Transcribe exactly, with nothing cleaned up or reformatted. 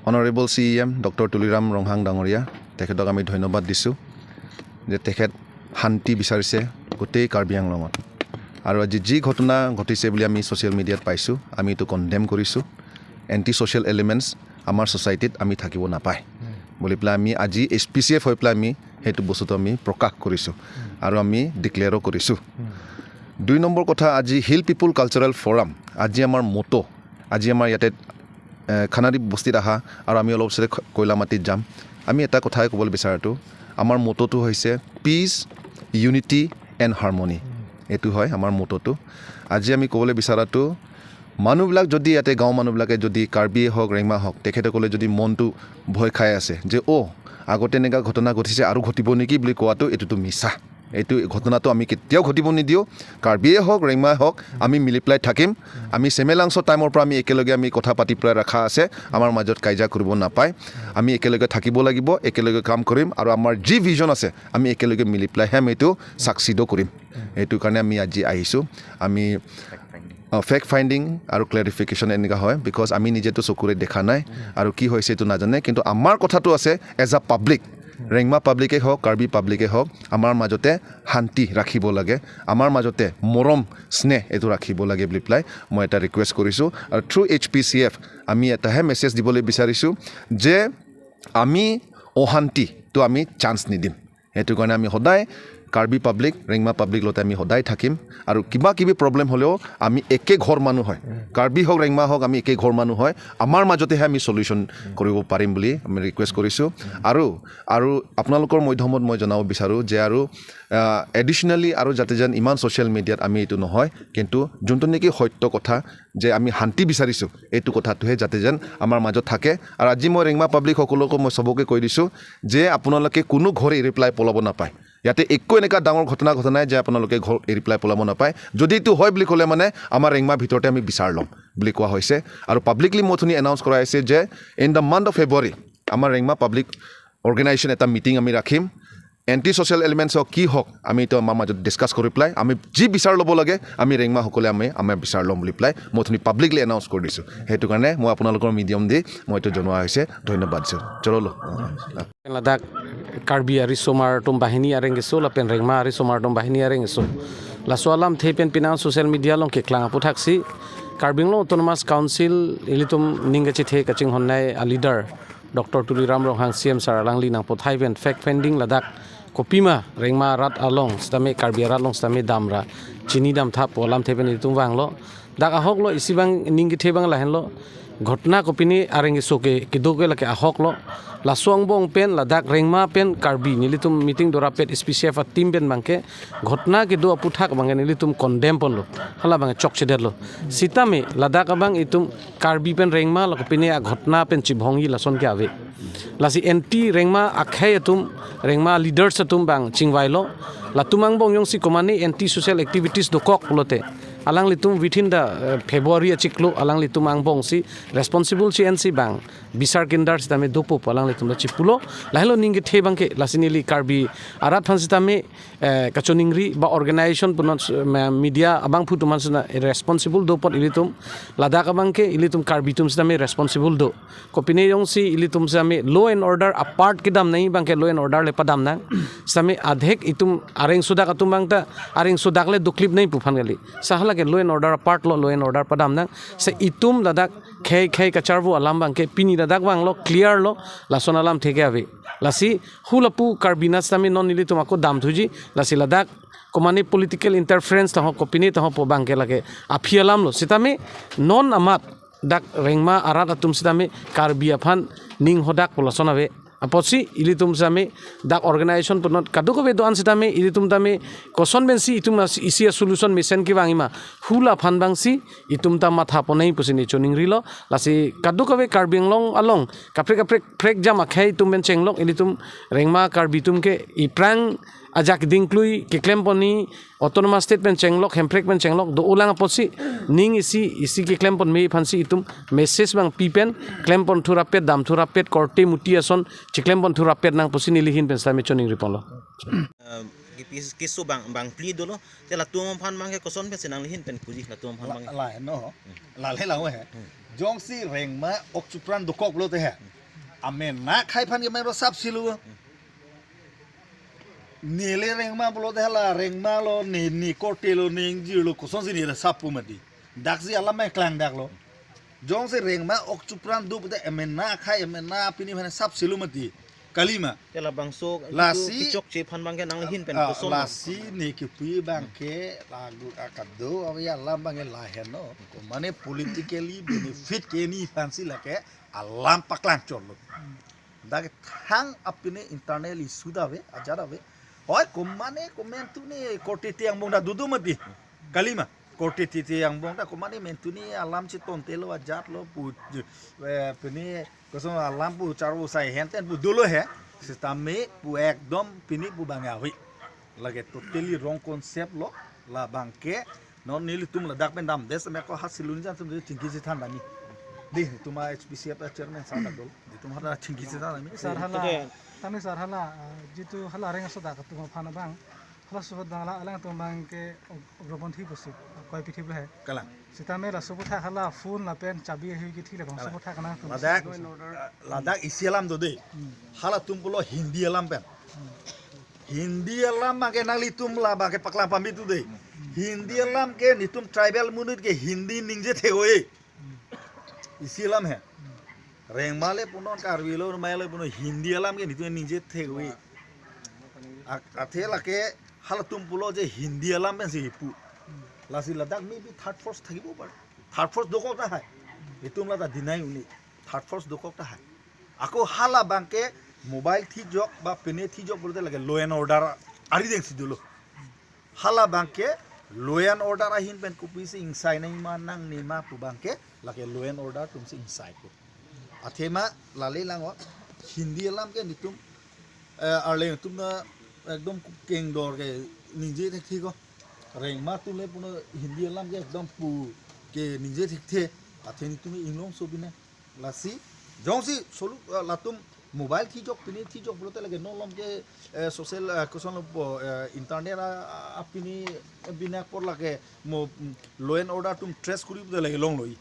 অনাৰেবল চি E M doctor Tuliram ৰংহাং ডাঙৰীয়া, তেখেতক আমি ধন্যবাদ দিছোঁ যে তেখেত শান্তি বিচাৰিছে গোটেই কাৰ্বি আংলঙত। আৰু আজি যি ঘটনা ঘটিছে বুলি আমি ছ'চিয়েল মিডিয়াত পাইছোঁ, আমি এইটো কণ্ডেম কৰিছোঁ। এণ্টি ছ'চিয়েল এলিমেণ্টছ আমাৰ ছ'চাইটিত আমি থাকিব নাপায় বুলি পেলাই আমি আজি এইচ পি চি এফ হৈ পেলাই আমি সেইটো বস্তুটো আমি প্ৰকাশ কৰিছোঁ আৰু আমি ডিক্লেয়াৰো কৰিছোঁ। দুই নম্বৰ কথা, আজি হিল পিপুল কালচাৰেল ফৰাম, আজি আমাৰ মটো, আজি আমাৰ ইয়াতে এ, খানাদি বস্তিত আহা আৰু আমি অলপ পিছতে খ-, কইলামাটিত যাম। আমি এটা কথাই ক'বলৈ বিচাৰোঁ, আমাৰ মটোটো হৈছে পিচ, ইউনিটি এণ্ড হাৰমনি। এইটো হয় আমাৰ মটোটো। আজি আমি ক'বলৈ বিচৰাটো, মানুহবিলাক যদি ইয়াতে গাঁৱৰ মানুহবিলাকে যদি কাৰ্বিয়ে হওক, ৰেংমা হওক, তেখেতসকলে যদি মনটো ভয় খাই আছে যে অ' আগতে এনেকুৱা ঘটনা ঘটিছে আৰু ঘটিব নেকি বুলি কোৱাটো এইটোতো মিছা। এইটো ঘটনাটো আমি কেতিয়াও ঘটিব নিদিওঁ। কাৰ্বিয়ে হওক, ৰেংমাই হওক, আমি মিলি পেলাই থাকিম। আমি চেমেলাংচ' টাইমৰ পৰা আমি একেলগে আমি কথা পাতি পেলাই ৰখা আছে, আমাৰ মাজত কাজিয়া কৰিব নাপায়। আমি একেলগে থাকিব লাগিব, একেলগে কাম কৰিম আৰু আমাৰ যি ভিজন আছে আমি একেলগে মিলি পেলাইহে আমি এইটো ছাকচিডো কৰিম। এইটো কাৰণে আমি আজি আহিছোঁ। আমি ফেক্ট ফাইণ্ডিং আৰু ক্লেৰিফিকেশ্যন এনেকুৱা হয়, বিকজ আমি নিজেতো চকুৰে দেখা নাই আৰু কি হৈছে এইটো নাজানে, কিন্তু আমাৰ কথাটো আছে এজ আ পাব্লিক, ৰেংমা পাব্লিকে হওক, কাৰ্বি পাব্লিকে হওক, আমাৰ মাজতে শান্তি ৰাখিব লাগে, আমাৰ মাজতে মৰম স্নেহ এইটো ৰাখিব লাগে বুলি পেলাই মই এটা ৰিকুৱেষ্ট কৰিছোঁ। আৰু through H P C F আমি এটাহে মেছেজ দিবলৈ বিচাৰিছোঁ যে আমি অশান্তিটো আমি চান্স নিদিম। সেইটো কাৰণে আমি সদায় কাৰ্বি পাব্লিক, ৰেংমা পাব্লিক লগতে আমি সদায় থাকিম। আৰু কিবা কিবি প্ৰব্লেম হ'লেও আমি একে ঘৰ মানুহ হয়, কাৰ্বি হওক, ৰেংমা হওক, আমি একে ঘৰ মানুহ হয়, আমাৰ মাজতেহে আমি চলিউশ্যন কৰিব পাৰিম বুলি আমি ৰিকুৱেষ্ট কৰিছোঁ। আৰু আৰু আপোনালোকৰ মাধ্যমত মই জনাব বিচাৰোঁ যে আৰু এডিশ্যনেলি আৰু যাতে যেন ইমান ছ'চিয়েল মিডিয়াত আমি এইটো নহয়, কিন্তু যোনটো নেকি সত্য কথা যে আমি শান্তি বিচাৰিছোঁ, এইটো কথাটোহে যাতে যেন আমাৰ মাজত থাকে। আৰু আজি মই ৰেংমা পাব্লিক সকলকো মই চবকে কৈ দিছোঁ যে আপোনালোকে কোনো ঘৰ এৰি পেলাই পলাব নাপায়। ইয়াতে একো এনেকুৱা ডাঙৰ ঘটনা ঘটা নাই যে আপোনালোকে ঘৰ এৰি পেলাই পলাব নাপায়। যদি এইটো হয় বুলি ক'লে মানে আমাৰ ৰেংমা ভিতৰতে আমি বিচাৰ ল'ম বুলি কোৱা হৈছে। আৰু পাব্লিকলি মই অথনি এনাউন্স কৰা হৈছে যে in the month of February আমাৰ ৰেংমা পাব্লিক অৰ্গেনাইজেশ্যন এটা মিটিং আমি ৰাখিম। এণ্টি ছ'চিয়েল এলিমেণ্টছ হওক কি হওক, আমি এইটো আমাৰ মাজত ডিছকাছ কৰি পেলাই আমি যি বিচাৰ ল'ব লাগে আমি ৰেংমাসকলে আমি আমাৰ বিচাৰ ল'ম বুলি পেলাই মই অথনি পাব্লিকলি এনাউন্স কৰি দিছোঁ। সেইটো কাৰণে মই আপোনালোকৰ মিডিয়াম দি মই এইটো জনোৱা হৈছে। ধন্যবাদ দিছোঁ। চলো। Ladak Karbi arisomar atum banghini areng keso lapen Rengma arisomar atum banghini areng keso. Laso alamthe pen penang social media along keklang aphuthaksi Karbi Anglong Autonomous Council ilitum ning kachethe kachinghonnei a leader Doctor Tuliram Ronghang C M sir alangli nangpathai pen fact finding ladak kopima Rengma arat along sitame Karbi arat along sitame damra chini damthap pu alamthe pen ilitum vanglo. Dak ahok lo, isi abang ning kethe abang lahenlo. Ghotna kopine areng keso ke kedo ke lake ahok lo. Laso angbong pen ladak Rengma pen Karbi nelitum meeting dorapet S P C F a team pen abangke ghotna kedo aputhak abangke nelitum condemn ponlo. Hala abang chokchedetlo. Sitame ladak abang itum Karbi pen Rengma la kopine a ghotna pen chibhongji lason ke ave. Lasi anti Rengma akhei atum, Rengma leaders atum abang chingvailo. Latum angbong jongsi komane anti social activities dokok pulote alanglitum within the, eh, February achiklo alanglitum angbongsi responsible si ansi abang bisar kindar sitame dopo pu alanglitum ta chipulo. Lahelo ning kethe abangke, lasi neli Karbi arat aphan sitame, eh, kachoningri ba organization punot, eh, media abangphu atum aphan sina responsible do apot ilitum ladak abangke ilitum Karbi atum sitame responsible do. Kopine jongsi ilitum sitame law and order apart kedam nangji abangke law and order le padam nang. Sitame adhek itum areng sodak atum abang ta areng sodak le doklip nangji pu aphan kali. Sa hala ke law and order apart lo, law and order padam nang. Sa itum ladak khei khei kacharvo alam abangke pini ladak vanglo, clear lo, lason alamthe ke ave. Lasi hula pu Karbi nat sitame non nelitum ako damthuji, lasi ladak komane political interference ta ho kopine ta ho pu abangke lake aphi alam lo. Sitame non amat dak Rengma arat atum sitame Karbi aphan ning hodak pu lason ave. Apotsi ilitum sitame dak organization punot kadokave do-an sitame ilitum tame koson pensi itum as-, isi a solution mesen kevangji ma, hula aphan abangsi itum ta matha pon nangji pusi ne choningrilo. Lasi kadokave Karbi Anglong along kaprek kaprek prekjam akhei atum pen chenglok ilitum Rengma Karbi atum ke iphrang ajak dingklui keklem ponji, Autonomous State pen chenglok, Hemprek pen chenglok do-olang apotsi ning isi isi keklem pon me aphansi itum message abang pi pen klem pon thurapet, dam thurapet, korte muti ason chiklem pon thurapet nang pusi neli ahin pen sitame choningri ponlo. Eh, kipis-, keso abang, abang phli dolo. Te latum aphan abangke koson pensi nangli ahin pen puji latum aphan abang. La, la, no. La le la he. Jongsi rengma ok chupran dokok pulote he. Amena akhai aphan ke mero sap silo. Neli rengma pulote hala rengma lo ne, ne korte lo ne ingjir lo kosonsi ne sap pu mati. Daksi alam mai klang dak lo. Jongsi rengma ok chupran do pute amena akhai amena pini aphan sap silo mati. Kalima. Te labangso Lasi- kechokche aphan abangke nangli ahin pen Ah, koson. Lasi ne kipu abangke lagu akado awi alam abangke lahenlo. Mane politically benefit ke ne aphansi lake alam paklang chotlo. Dak thang apini internal issue ta ave, ajat ave. Oi, komane komantu ne korte te angbong ta dodo mati. Kalima, korte te angbong ta komane mantu ne alam chetongte lo ajat lo pu, eh, pini koson alam pu charvo sai henten pu dolo he. Sitame pu ekdom pini pu abang avi. Lake totally wrong concept lo, labangke non nelitum ladak pen damde seme ko ha silun jan tum chingki chethan dami. Di tuma H P C F chairman sa dak dolo. Di tuma hala chingki chethan dami. Sir hala, Oke. Tami sir hala, ah, jitu hala reng aso dak tuma aphan abang. Hala suhut abang hala alangtum abangke ug-, ugroponthi pusi, koi pithi bela he. Kalang. Sitame laso aputhak hala phone lapen chabi ahi kithi labangso Kalang. Aputhak kana tum. Ladak, ladak isi alam do de. Hmm. Halatum pulo Hindi alam pen. Hmm. Hindi alam abangke nanglitum labangke paklang pame tu de. Hmm. Hindi alam ke netum tribal monit ke Hindi ningje thek-oi. Hmm. Isi alam he. Hmm. Rengma le punon Karbi lo, Rengma le punon Hindi alam ke netum ningje thek-oi. Ak-, athe lake halatum pulo je Hindi alam pensi pu. Hmm. Lasi ladak maybe third force thakibo pare. Third force dokok tahai. Netum lata deny un-e. Third force dokok tahai. Ako hala abangke mobile thijok ba pine thijok pulote lake law and order arideng si dolo. Hala abangke law and order ahin pen kopisi ingsai nangma nangne ma pu abangke lake law and order atumsi ingsai ko. Athema lale lang-o Hindi alam ke netum, eh, arleng atum na ekdom kengdor ke ningje thekthe ko. Rengma atum le punon Hindi alam ke ekdom pu ke ningje thekthe. Athe netum inglongso binong. Lasi, jongsi solu, eh, latum mobile thijok, pine thijok pulote lake non malom ke, eh, social, eh, koson lo po, eh, internet a, a, apini bina apor lake mo, mm, law and order atum trace kori pulote lake longlo-i.